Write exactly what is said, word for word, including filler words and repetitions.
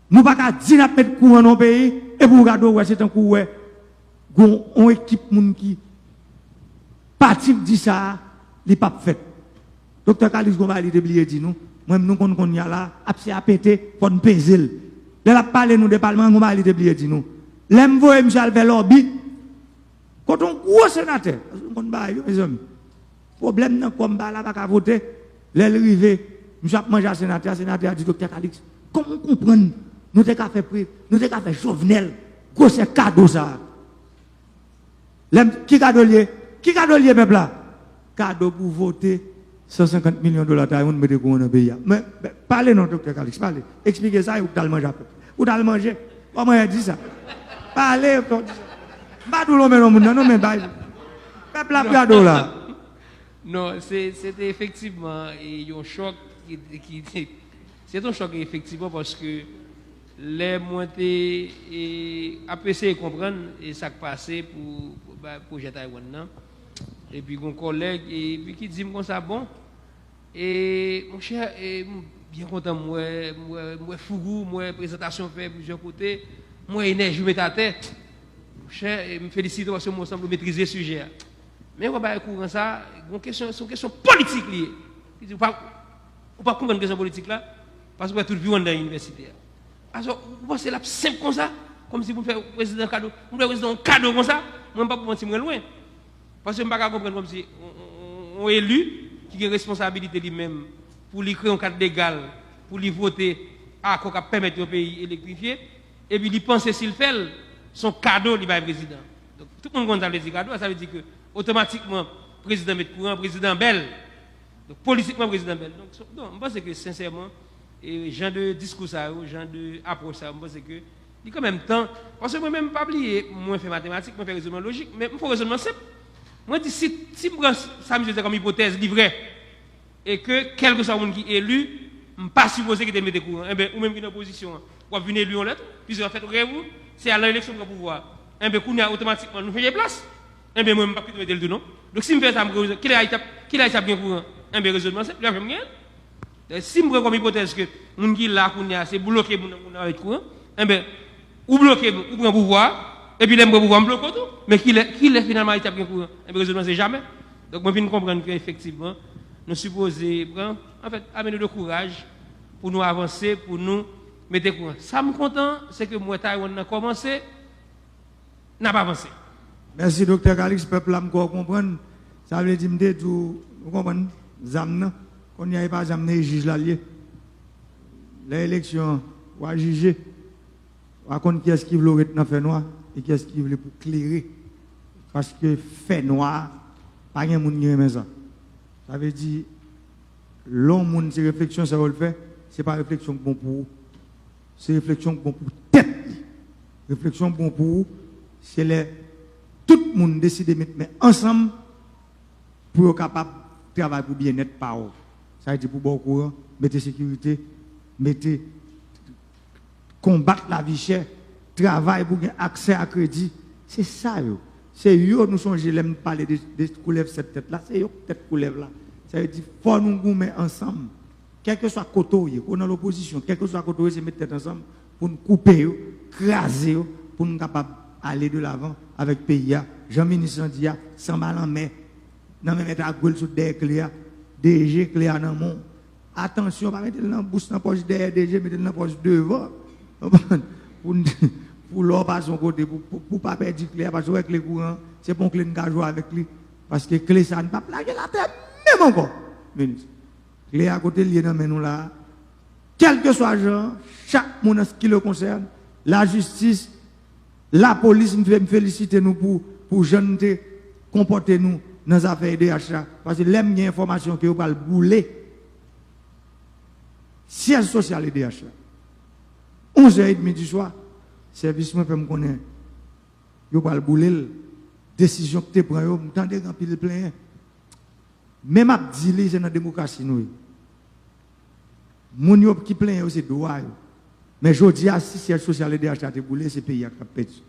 Nou pa ka di n ap met kouran nan yon peyi, epi w gade w wè se tankou w wè gon yon ekip moun ki pati k di sa a, li p ap fèt. Doktè Calixte gon bagay li te bliye di nou. Mwen menm nou konn kounye a la, ap se a pete, fò n peze l. Lè l ap pale nou de palman, gon bagay li te bliye di nou. Lè m voye misye al fè lòbi, kote yon gwo senatè, paske nou konn bagay yo, mezanmi. Pwoblèm nan kò m pa la pa ka vote. Lè l rive, misye ap manje a senatè a, senatè a di, Doktè Calixte, kòman w konprann nou te ka fè pre, nou te ka fè Jovenel gwosè kado sa a? Lè m, ki kado l ye? Ki kado l ye pèp la? Kado pou vote san senkant milyon dola Taiwan mete kouran nan peyi a. Men, men, pale non, Doktè Calixte, pale. Eksplike sa e ou t al manje a pèp. Ou t al manje. Kòman e di sa? Pale, pou di sa. M pa di w lonmen non moun nan, non, men bay. Pèp la ap gade w la. Non, se se te efektivman e, yon chòk ki, ki se te yon chòk efektivman paske lè mwen te e, ap eseye konprann e sa k pase pou, pou ba- pwojè Taiwan nan. Epi gon kòlèg epi ki di m konsa bon, e monchè, e m byen kontan m wè, m wè, m wè fougou, m wè prezantasyon fè plizyè kote, m wè enèji w met atè. Monchè, e m felisite w paske m wè w sanble w metrize sijè a. Men w wè bagay kouran sa, gon kesyon, se yon kesyon politik li ye. Li di w pa, ou pa konprann kesyon politik la, paske w wè tout vi w anndan inivèsite a. Alò, ou panse l ap senp konsa? Kòmsi pou n fè prezidan kado, pou n fè prezidan yon kado konsa? Mwen m p ap manti, mwen lwen. Paske m pa ka konprann kòmsi yon, yon, yon eli ki gen responsabilite li menm pou li kreye yon kad legal pou li vote akò k ap pèmèt yon peyi elektrifye, epi li panse si l fè l, se yon kado li bay prezidan. Donk, tout moun konn sa vle di kado a, sa vle di ke otomatikman prezidan met kouran, prezidan bèl. Donk, politikman prezidan bèl. Donk, so, non, m panse ke sensèman, e jan de diskou sa yo, jan de apwòch sa yo, m panse ke li kanmenm tan. Paske mwen menm, pa bliye, mwen fè matematik, mwen fè rezònman lojik, men m fè yon rezònman senp. Mwen di, si, si m pran sa misye di kòm ipotèz, li vrè, e ke kèlkeswa moun ki eli, m pa sipoze kite l mete kouran. Enben, ou menm ki nan opozisyon an, w ap vin eli yon lè tou, piske anfèt, rèv ou, se al nan eleksyon pran pouvwa a. Enben, kounye a, otomatikman, nou chanje plas. Enben, mwen, m p ap kite w mete l tou non. Donk, si m fè sa, m gen rezon. Kilè Ayiti ap, kilè Ayiti ap gen kouran? Enben, rezònman senp, li p ap janm genyen l. Si m pran kòm ipotèz ke moun ki la kounye a, se bloke moun nan kounye a avèk kouran, enben, ou bloke m, ou pran pouvwa a, epi lè m pran pouvwa a, m bloke w tou. Men kilè, kilè finalman Ayiti ap gen kouran? Enben, rezònman se jamè. Donk, mwen vin konprann ke efektivman, nou sipoze pran, anfèt, ame nou de kouraj pou nou avanse, pou nou mete kouran. Sa m kontan, se ke m wè Taiwan nan kòmanse, n ap avanse. Mèsi, Doktè Calixte. Pèp la, m kwè w konprann. Sa vle di, m te di w, ou konprann, zam nan. Kounye a, e pa zam nan, e jij la l ye. Lè eleksyon an, w a jije. W a konn kiyès ki vle w ret nan fènwa e kiyès ki vle pou w klere. Paske fènwa a, pa gen moun ki renmen sa. Sa vle di, lè yon moun, se refleksyon sa yo l fè, se pa refleksyon k bon pou ou. Se refleksyon k bon pou tèt li. Refleksyon k bon pou ou, se lè tout moun deside met men ansanm pou yo kapab travay pou byennèt pa w. Sa vle di pou ba w kouran, mete sekirite, mete konbat lavi chè, travay pou gen aksè a kredi. Se sa yo. Se yo nou sonje lè m pale de, de koulèv sèt tèt la, se yo k tèt koulèv la. Sa vle di fò nou goumen ansanm. Kèlkeswa kote w ye, ke w nan lopozisyon, kèlkeswa kote w ye, se met tèt ansanm pou n koupe yo, kraze yo, pou n kapab ale de lavan avèk peyi a. Jan minis lan di a, sanba lanmè, nan men mèt a gwe l sot dèyè kle a, D G kle a nan men w. Atansyon, pa mete l nan bous, nan pòch dèyè, D G mete l nan pòch devan. Konprann? Pou n, pou lè w pase yon kote, pou, pou, pou w pa pèdi kle a, paske w wè kle kouran, se pa yon kle n ka jwe avèk li. Paske kle sa, n p ap lage l atè menm ankò, minis. Kle a kote l ye nan men nou la a. Kèlkeswa jan, chak moun an ce qui le concerne, lajistis, lapolis, m fe-, m felisite nou pou, pou jan n te konpòte nou nan zafè E D H la. Paske lè m gen enfòmasyon ke yo pral boule syèj sosyal E D H la, onz è edmi di swa, sèvis mwen fè m konnen yo pral boule l. Desizyon k te pran yo, m tande gen anpil plenyen. Men m ap di li, se nan demokrasi nou ye. Moun yo ki plenyen yo, se dwa yo. Men jodi a, si syèj sosyal E D H la te boule, se peyi a k t ap pèdi.